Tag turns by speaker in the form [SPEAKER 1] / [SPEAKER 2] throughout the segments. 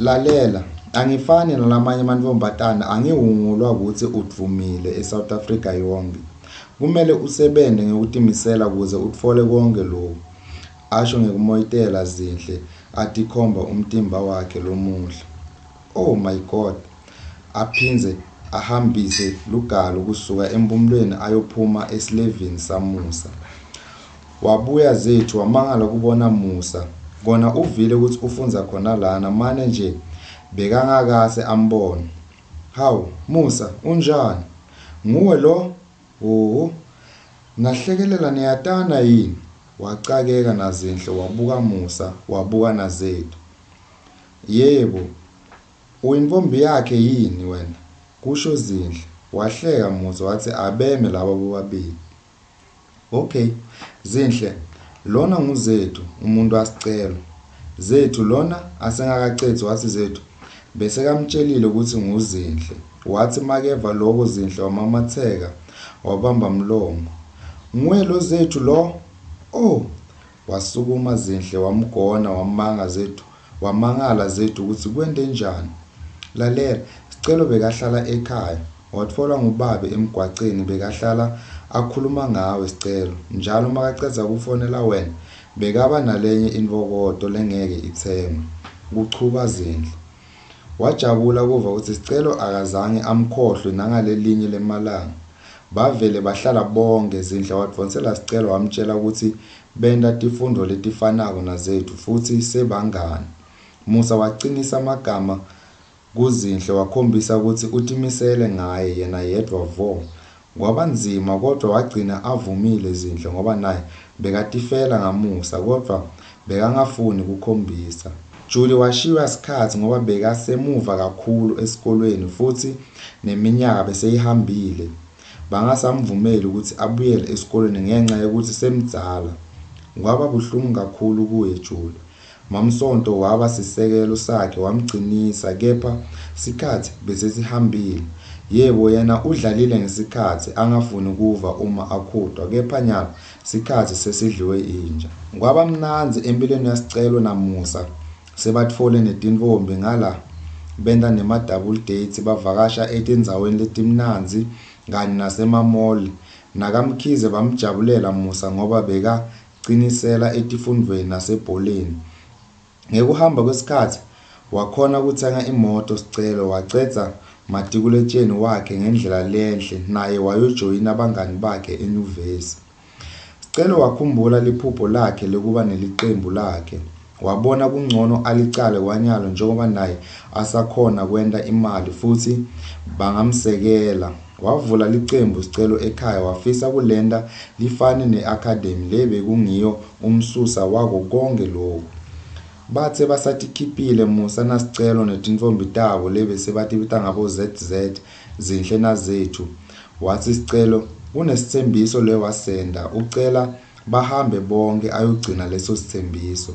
[SPEAKER 1] Lalela, angifani nalamanye emantfombatana angihungulwa kutsi udvumile eSouth Africa yonkhe. Kumele usebente ngekutimisela kuze utfole konkhe loku, asho ngekumoyitela Zinhle atikhomba umtimba wakhe lomuhle. Oh my God! Aphindze ahambise lugalo kusuka emphumulweni ayophuma esilevini saMusa. Wabuya Zethu wamangala kubona Musa. Kona uvile kutsi ufundza khona lana mane nje bekangakase ambone. Hawu Musa unjani? Nguwe lo? Hhohho. Nahlekelela niyatana yini? Wacakeka naZinhle wabuka Musa wabuka naZethu. Yebo, uyintfombi yakhe yini wena? Kusho Zinhle. Wahleka Musa watsi abeme laba bobabili. Okay, Zinhle, lona nguZethu umuntu wasicelo. Zethu lona asengakacedzi watsi Zethu besekamtshelile ukuthi nguZinhle. Watsi makeva loko Zinhle wamamatseka wabamba mlomo. Nguye lo Zethu lo? Oh! Wasukuma Zinhle wamgona wamanga Zethu Wamangala Zethu kutsi kwente njani. Lalela, Sicelo bekahlala ekhaya. Watfolwa ngubabe emgwaceni bekahlala akhuluma ngawe Sicelo. Njalo makacedza kufonela wena bekaba nalenye intfokoto lengeke itsengwe, kuchuba Zinhle. Wajabula kuva kutsi Sicelo akazange amkhohlwe nangalelinye lemalanga. Bavele bahlala bonkhe, Zinhle wadvonsela Sicelo wamtjela kutsi Benta tifundvo letifanako naZethu futsi sebangani. Musa wacinisa amagama kuZinhle wakhombisa kutsi utimisele ngaye yena yedvwa vo. Kwaba nzima kodvwa wagcina avumile Zinhle ngoba naye bekatifela ngaMusa kodvwa bekangafuni kukhombisa. Julie washiywa sikhatsi ngoba bekasemuva kakhulu esikolweni futsi neminyaka beseyihambile. Bangasamvumeli kutsi abuyele esikolweni ngenca yekutsi semdzala. Kwaba buhlungu kakhulu kuye Juli. Mamsonto waba sisekelo sakhe wamcinisa kepha sikhatsi besesihambile. Yebo yena udlalile ngesikhatsi angafuni kuva uma akhutwa kepha nyalo sikhatsi sesidliwe inja. Kwaba mnandzi empilweni yaSicelo naMusa sebatfole netintfombi ngala benta nema-double dates bavakasha etindzaweni letimnandzi kanye nasema-mall. NakaMkhize bamjabulela Musa ngoba bekacinisela etifundvweni nasebholeni. Ngekuhamba kwesikhatsi wakhona kutsenga imoto Sicelo wacedza matikuletjeni wakhe ngendlela lenhle naye wayojoyina bangani bakhe enyuvesi. Sicelo wakhumbula liphupho lakhe lekuba nelicembu lakhe. Wabona kuncono alicale kwanyalo njengoba naye asakhona kwenta imali futsi bangamsekela. Wavula licembu Sicelo ekhaya wafisa kulenta lifane ne-academy le bekungiyo umsusa wako konkhe loku. Batse basatikhiphile Musa naSicelo netintfombi tabo lebesebatibita ngabo-ZZ, Zinhle naZethu. Watsi Sicelo kunesitsembiso le wasenta ucela bahambe bonke ayogcina leso sitsembiso.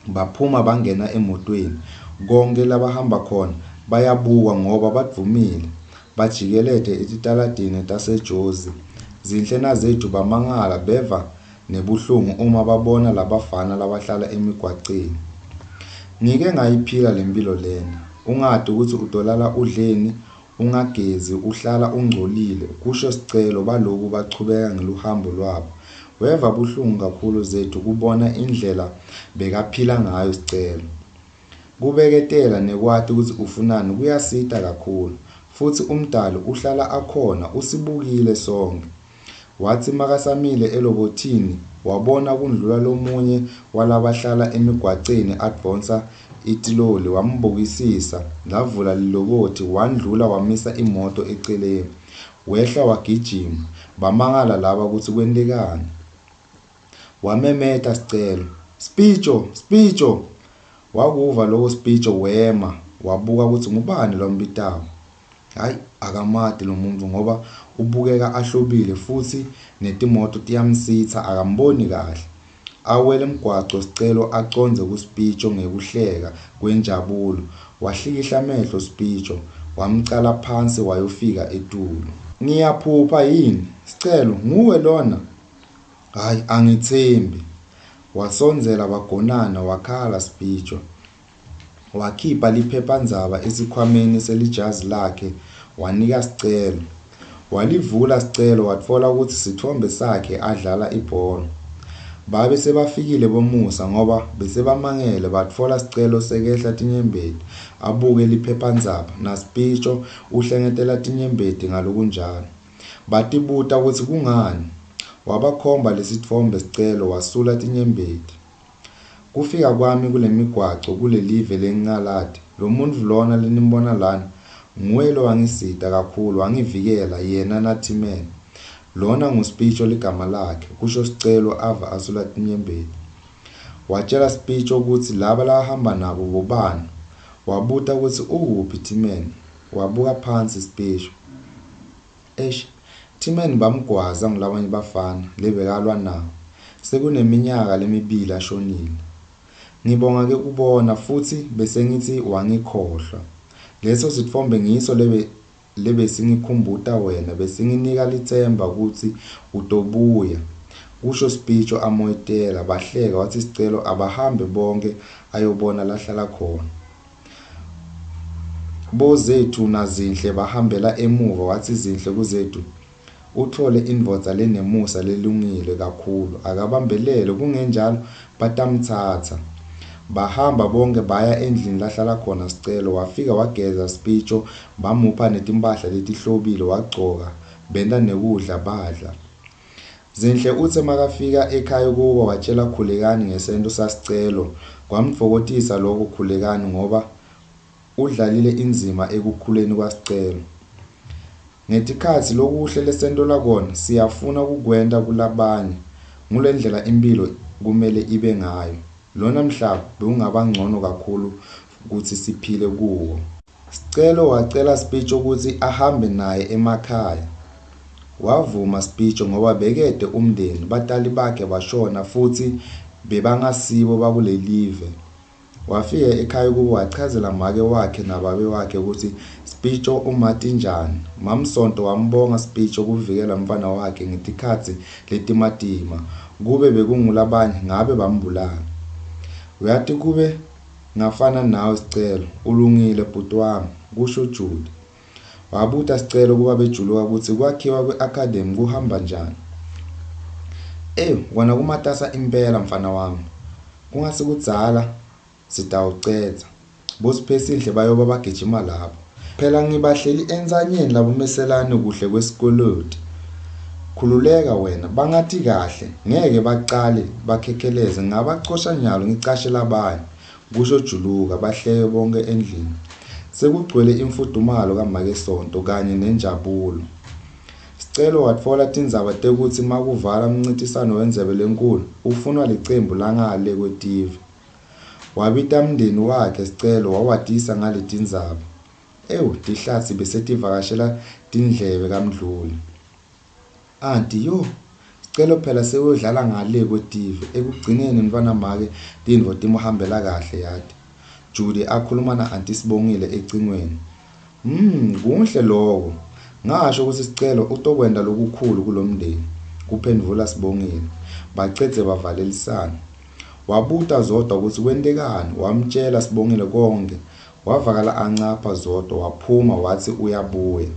[SPEAKER 1] Baphuma bangena emotweni. Konke labahamba khona bayabukwa ngoba badvumile. Bajikelete etitaladini taseJozi. Zinhle naZethu bamangala beva nebuhlungu uma babona labafana labahlala emigwaceni. Ngike ngayiphila lemphilo lena. Ungati kutsi utolala udleni Ungagezi uhlala ungcolile, kusho Sicelo baloku bachubeka ngeluhambo lwabo. Weva buhlungu kakhulu Zethu kubona indlela bekaphila ngayo Sicelo. Kubeketela nekwati kutsi ufunani kuyasita kakhulu. Futsi uMdali uhlala akhona usibukile sonkhe. Watsi makasamile elobothini wabona kundlula lomunye walabahlala emigwaceni advonsa itiloli wambukisisa lavula lilobothi wandlula wamisa imoto eceleni. Wehla wagijima. Bamangala laba kutsi kwentekani. Wamemeta Sicelo, Spijo! Spijo! Wakuva loko Spijo wema wabuka kutsi ngubani lombitako. Hhayi akamati lo muntu ngoba ubukeka ahlobile futhi netimoto tiyamsitha akamboni kahle. Awele mgwaco Sicelo acondze kuSipitjo ngekuhleka kwenjabulo. Wahlikihla amehlo Sipitjo wamcala phansi wayofika etulu. Ngiyaphupha yini? Sicelo, nguwe lona? Hhayi angitsembi. Wasondzela bagonana wakhala Sipitjo. Wakhipha liphephandzaba esikhwameni selijazi lakhe wanika Sicelo. Walivula Sicelo watfola kutsi sitfombe sakhe adlala ibhola. Babe sebafikile boMusa ngoba besebamangele batfola Sicelo sekehla tinyembeti abuke liphephandzaba naSipitjo uhlengetela tinyembeti ngalokunjalo. Batibuta kutsi kungani. Wabakhomba lesitfombe Sicelo wasula tinyembeti. Kufika kwami kulemigwaco kulelive lengingalati, lomuntfu lona lenimbona lana nguye lowangisita kakhulu wangivikela yena naThimene. Lona nguSipitjo ligama lakhe, kusho Sicelo ava asula tinyembeti. Watjela Sipitjo kutsi laba lahamba nabo bobani. Wabuta kutsi ukuphi Thimene. Wabuka phansi Sipitjo. Eish, Thimeni bamgwaza ngulabanye bafana lebekalwa nabo. Sekuneminyaka lemibili ashonile. Ngibonga ke kubona futsi besengitsi wangikhohlwa. Leso sitfombe ngiso lebe lebesingikhumbuta wena besinginika litsemba kutsi utobuya. Kusho Sipitjo amoyitela bahleka watsi Sicelo abahambe bonke ayobona lahlala khona. BoZethu naZinhle bahambela emuva watsi Zinhle kuZethu, Utfole indvodza lenemusa lelungile kakhulu, akabambelele kungenjalo batamtsatsa. Bahamba bonkhe baya endlini lahlala khona Sicelo, wafika wageza Sipitjo bamupha netimphahla letihlobile wagcoka, benta nekudla badla. Zinhle utse makafika ekhaya kubo watjela Khulekani ngesento saSicelo. Kwamtfokotisa loko Khulekani ngoba udlalile indzima ekukhuleni kwaSicelo. Ngetikhatsi lokuhle lesentelwa kona siyafuna kukwenta kulabanye. Ngulendlela imphilo kumele ibe ngayo. Lona mhlaba bewungabancono kakhulu kutsi siphile kuwo. Sicelo wacela Sipitjo kutsi ahambe naye emakhaya. Wavuma Sipitjo ngoba bekete umndeni, batali bakhe bashona futsi bebangasibo bakulelive. Wafika ekhaya kubo wachazela make wakhe nababe wakhe kutsi Sipitjo umati njani. Mamsonto wambonga Sipitjo kuvikela umntfwana wakhe ngetikhatsi letimatima. Kube bekungulabanye ngabe bambulala. Uyati kube Ngafana nawe Sicelo, ulungile bhuti wami, kusho Judy. Wabuta Sicelo kubabe Juluka kutsi kwakhiwa kwe-academy kuhamba njani. Ewu, kona kumatasa impela mfana wami. Kungasikudzala sitawucedza. BoSiphesihle bayoba bagijima lapho. Phela ngibahleli entsanyeni labomeselani kuhle kwesikweleti. Khululeka wena, bangati kahle, ngeke bacale bakhekheleze ngingabacosha nyalo ngicashe labanye, kusho Juluka, bahleke bonke endlini. Sekugcwele imfudumalo kamake Sonto kanye nenjabulo. Sicelo watfola tindzaba tekutsi makuvala umncintiswano wendzebe lenkhulu, ufunwa licembu langale kwetive. Wabita mndeni wakhe Sicelo wawatisa ngaletindzaba. Ewu, tihlatsi besetivakashela tindlebe kaMdluli. Anti, yo, Sicelo phela sewuyodlala ngale kwetive. Ekugcineni mntfwana make tintfo timuhambela kahle yati. Judy akhuluma na-anti Sibongile ecingweni. Kuhle loko. Ngasho kutsi Sicelo utokwenta lokukhulu kulomndeni, kuphendvula Sibongile. Bacedze bavalelisana. Wabuta Zodwa kutsi kwentekani, wamtjela Sibongile konkhe. Wavakala ancapha Zodwa waphuma watsi uyabuya.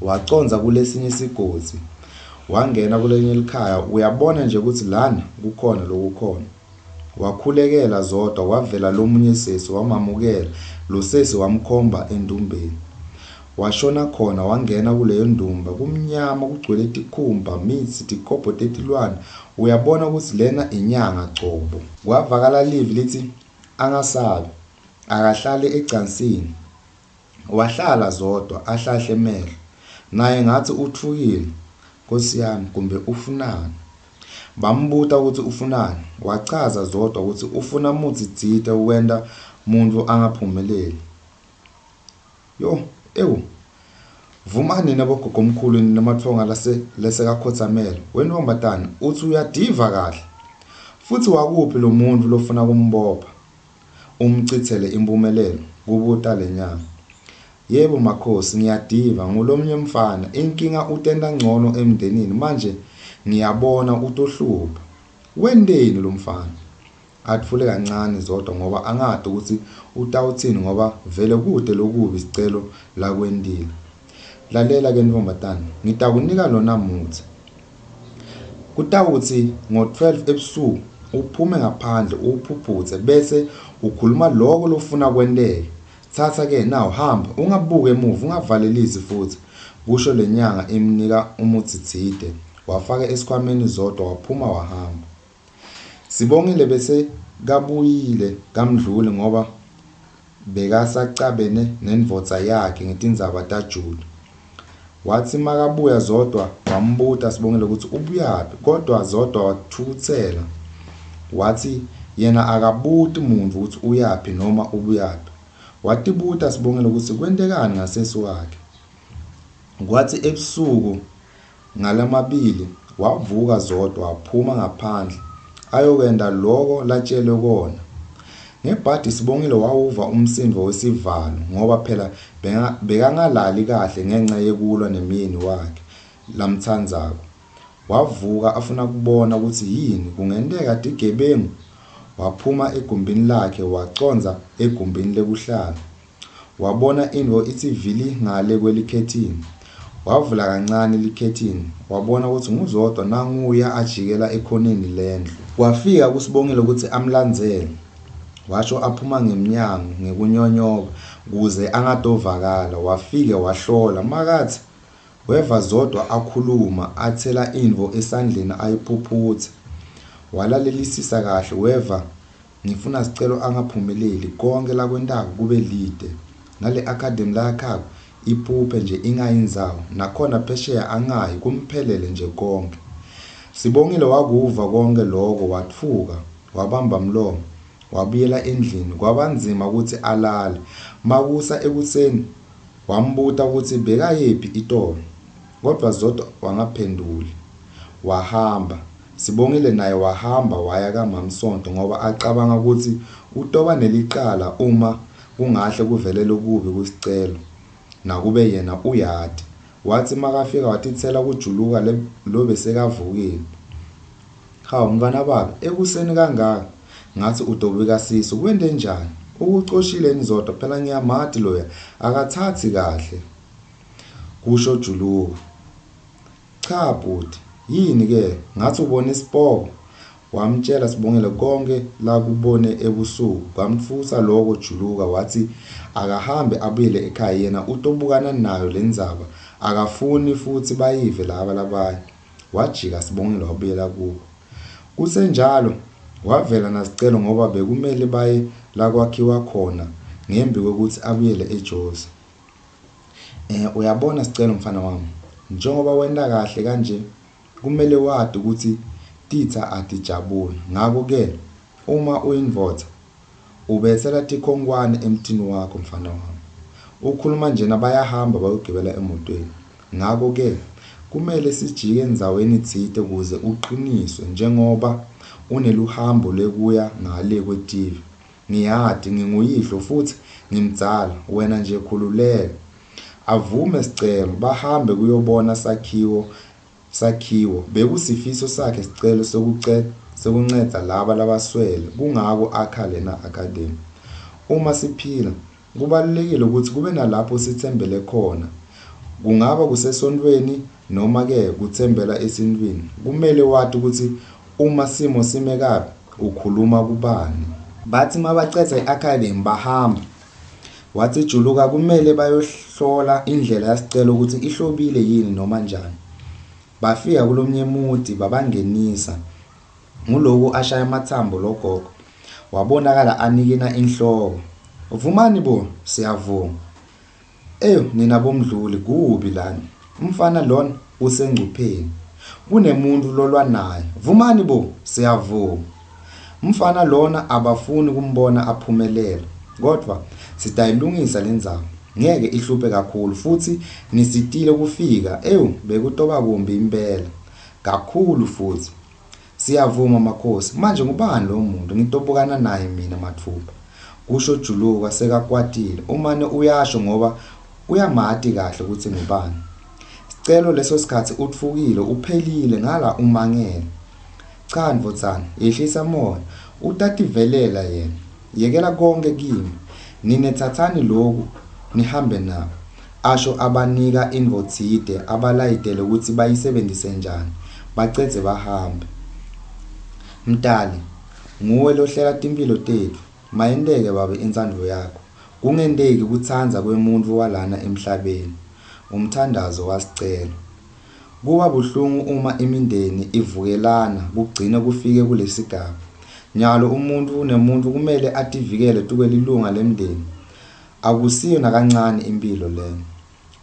[SPEAKER 1] Wacondza kulesinye sigodzi. Wangena kulelinye likhaya uyabona nje kutsi lana kukhona lokukhona. Wakhulekela Zodwa kwavela lomunye sesi wamamukela lo sesi wamkhomba endumbeni. Washona khona wangena kuleyo ndumba kumnyama kugcwele tikhumba, mitsi, tikobho tetilwane uyabona kutsi lena inyanga cobo. Kwavakala livi litsi angasabi, akahlale ecansini. Wahlala Zodwa ahlahle emehlo. Naye ngatsi utfukile. Nkosi yami kumbe ufunani? Bambuta kutsi ufunani, wachaza Zodwa kutsi ufuna mutsi tsite wenta muntfu angaphumeleli. Yo, ewu. Vumani nina bogogomkhulu nina matfonga lase lesekakhotsamele. Wentfombatane utsi uyadiva kahle. Futsi wakuphi lo muntfu lofuna kumbopha? Umcitsele impumelelo? Kubuta lenyanga. Yebo makhosi ngiyadiva ngulomnye mfana inkinga utenta ncono emndenini manje ngiyabona utohlupha. Wenteni lomfana? Atfule kancane Zodwa ngoba angati kutsi utawutsini ngoba vele kute lokubi Sicelo lakwentile. Lalela ke ntfombatana, ngitakunika lona mutsi. Kutawutsi ngo-12 ebusuku uphume ngaphandle uwuphuphutse bese ukhuluma loko lofuna kwenteke. Tsatsa ke nawu hamba, ungabuki emuva ungavalelisi futsi, kusho lenyanga imnika umutsi tsite. Wafaka esikhwameni Zodwa waphuma wahamba. Sibongile besekabuyile kaMdluli ngoba bekasacabene nendvodza yakhe ngetindzaba taJudy. Watsi makabuya Zodwa wambuta Sibongile kutsi ubuyaphi kodwa Zodwa watfukutsela watsi yena akabuti muntfu kutsi uyaphi noma ubuyaphi. Watibuta Sibongile kutsi kwentekani ngasesi wakhe. Kwatsi ebusuku Ngalamabili wavuka Zodwa waphuma ngaphandle ayokwenta loko latjelwe kona. Ngebhadi Sibongile wawuva umsindvo wesivalo ngoba phela bekangalali kahle ngenca yekulwa nemyeni wakhe lamtsandzako. Wavuka afuna kubona kutsi yini kungenteka tigebengu? Waphuma egumbini lakhe wacondza egumbini lekuhlala. Wabona intfo itsi vili ngale kwelikhethini. Wavula kancane likhethini, wabona kutsi nguZodwa nanguya ajikela ekhoneni lendlu. Wafika kuSibongile kutsi amlandzele. Washo aphuma ngemnyango ngekunyonyoba kuze angatovakala. Wafike wahlola. Makatsi weva Zodwa akhuluma atsela intfo esandleni ayiphuphutsa. Walalelisisa kahle weva Ngifuna Sicelo angaphumeleli, konkhe lakwentako kube lite. Nale academy layakhako iphuphe nje ingayi ndzawo, nakhona phesheya angayi kumphelele nje konkhe. Sibongile wakuva konkhe loko watfuka wabamba mlomo wabuyela endlini kwabanzima kutsi alale. Makusa ekuseni wambuta kutsi bekayephi itolo kodvwa Zodwa wangaphenduli wahamba. Sibongile naye wahamba waya kaMamsonto ngoba acabanga kutsi utoba nelicala uma kungahle kuvele lokubi kuSicelo nakube yena uyati. Watsi makafika watitsela kuJuluka lobesekavukile. Hawu mntfwanababe ekuseni kangaka ngatsi utobika sisu kwentenjani? Ukucoshile yini Zodwa phela ngiyamati loya akatsatsi kahle, kusho Juluka. Cha bhuti, yini ke ngathi ubone isipoko. Wamtshela Sibongile konke lakubone ebusuku. Kwamtfusa loko Juluka watsi akahambe abuyele ekhaya yena utobukana nayo lendzaba akafuni futsi bayive laba labanye. Wajika Sibongile wabuyela kubo. Kusenjalo wavela naSicelo ngoba bekumele baye lakwakhiwa khona ngembi kwekutsi abuyele eJozi. Eh uyabona Sicelo mfana wami, njengoba wenta kahle kanje kumele wati ukuthi titsa atijabuli. Ngako ke uma uyindvodza ubetsela tikhonkwane emtini wakho mfana wami. Ukhuluma njena bayahamba bayogibela emotweni. Ngako ke kumele sijike ndzaweni tsite kuze uqiniswe njengoba uneluhambo lwekuya ngale kwetive. Ngiyati nginguyihlo futsi ngimdzala, wena nje khululeka. Avume Sicelo, bahambe kuyobona sakhiwo sakhiwo. Bekusifiso sakhe Sicelo sekuncedza laba labaswele, kungako akha lena academy. Uma siphila, kubalulekile kutsi kube nalapho sitsembele khona. Kungaba kusesontfweni noma-ke kutsembela esintfwini. Kumele wati kutsi uma simo sime kabi ukhuluma kubani. Batsi mabacedza i-academy bahamba. Watsi Juluka kumele bayohlola indlela yaSicelo kutsi ihlobile yini noma njani. Bafika kulomnye muti babangenisa. Nguloku ashaya ematsambo logogo. Wabonakala anikina inhloko. Vumani bo, siyavuma. Ewu nina boMdluli kubi lana. Umfana lona usengcupheni. Kunemuntu lolwa naye. Vumani bo, siyavuma. Umfana lona abafuni kumbona aphumelela. Kodvwa sitayilungisa lendzaba. Ngeke ihluphe kakhulu futsi nisitile kufika. Ewu bekutoba kumbi impela. Kakhulu futsi. Siyavuma makhosi, manje ngubani lowo muntu ngitobukana naye mina mathupha, kusho Juluka sekakwatile. Umane uyasho ngoba uyamati kahle kutsi ngubani. Sicelo leso sikhatsi utfukile uphelile ngala umangele. Cha ndvodzana, yehlisa moya. Utativelela yena. Yekela konkhe kimi. Nine tsatsani loku nihambe nako. Asho abanika intfo tsite abalayetele kutsi bayisebentise njani, bacedze bahambe. Mdali, nguwe lohlela timphilo tetfu. Mayenteke babe intsandvo yakho. Kungenteki kutsandza kwemuntfu walana emhlabeni. Umthandazo waSicelo. Kuba buhlungu uma imindeni ivukelana kugcine kufike kulesigaba. Nyalo umuntfu nemuntfu kumele ativikele tukwelilunga lemndeni. Akusiyo nakancane imphilo leyo.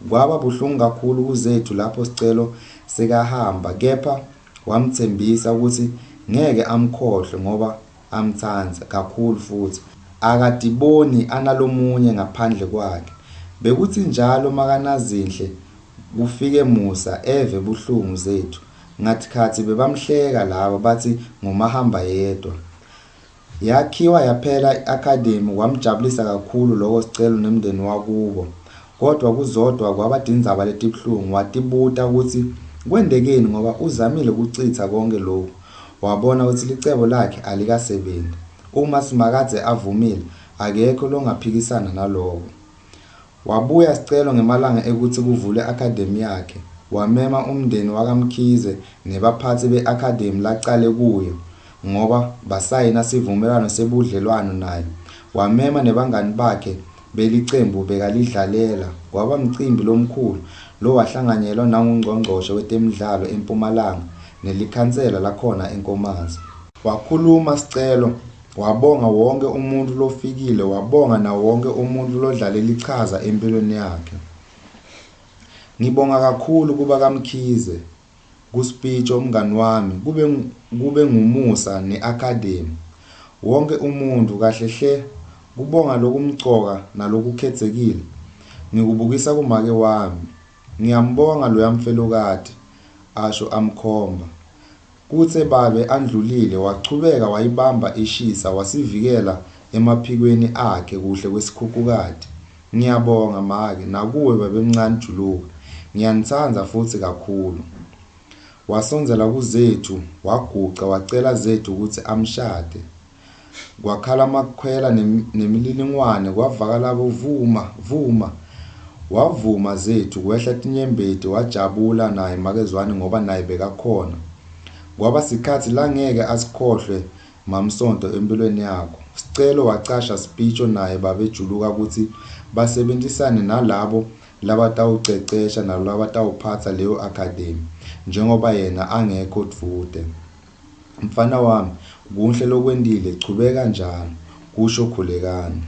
[SPEAKER 1] Kwaba buhlungu kakhulu kuZethu lapho Sicelo sekahamba kepha wamtsembisa kutsi ngeke amkhohlwe ngoba amtsandza kakhulu futsi akatiboni analomunye ngaphandle kwakhe. Bekutsi njalo makanaZinhle kufike Musa eve buhlungu Zethu ngatikhatsi bebamhleka laba batsi ngumahamba yedwa. Yakhiwa yaphela i-academy kwamjabulisa kakhulu loko Sicelo nemndeni wakubo. Kodvwa kuZodwa kwaba tindzaba letibuhlungu watibuta kutsi kwentekeni ngoba uzamile kucitsa konkhe loku. Wabona kutsi licebo lakhe alikasebenti. Uma Simakadze avumile akekho longaphikisana naloko. Wabuya Sicelo ngemalanga ekutsi kuvulwe i-academy yakhe. Wamema umndeni wakaMkhize nebaphatsi be-academy lacale kuyo ngoba basayina sivumelwano sebudlelwano naye. Wamema nebangani bakhe belicembu bekalidlalela. Kwaba mcimbi lomkhulu lowahlanganyelwa nangungcongcoshe wetemidlalo eMpumalanga nelikhansela lakhona eNkomazi. Wakhuluma Sicelo wabonga wonkhe umuntfu lofikile wabonga nawonkhe umuntfu lodlale lichaza emphilweni yakhe. Ngibonga kakhulu kuba kaMkhize, kuSpitjo umngani wami, kube kube ngumusa ne-academy. Wonke umuntfu kahle hle kubonga lokumcoka nalokukhetsekile ngikubukisa kumake wami. Ngiyambonga loya mfelokati, asho amkhomba. Kutse babe andlulile wachubeka wayibamba ishisa wasivikela emaphikweni akhe kuhle kwesikhukhukati. Ngiyabonga make nakuwe babemncane Juluka. Ngiyanitsandza futsi kakhulu. Wasondzela kuZethu waguca wacela Zethu kutsi amshade. Kwakhala amakhwela nemiliningwane kwavakala bovuma vuma. Wavuma Zethu kwehla tinyembeti wajabula naye make Zwane ngoba naye bekakhona. Kwaba sikhatsi langeke asikhohlwe Mamsonto empilweni yakho. Sicelo wacasha Sipitjo naye babe Juluka kutsi basebentisane nalabo labatawucecesha nalabatawuphatsa leyo academy njengoba yena angekho dvute. Mfana wami, kuhle lokwentile, chubeka njalo, kusho Khulekani.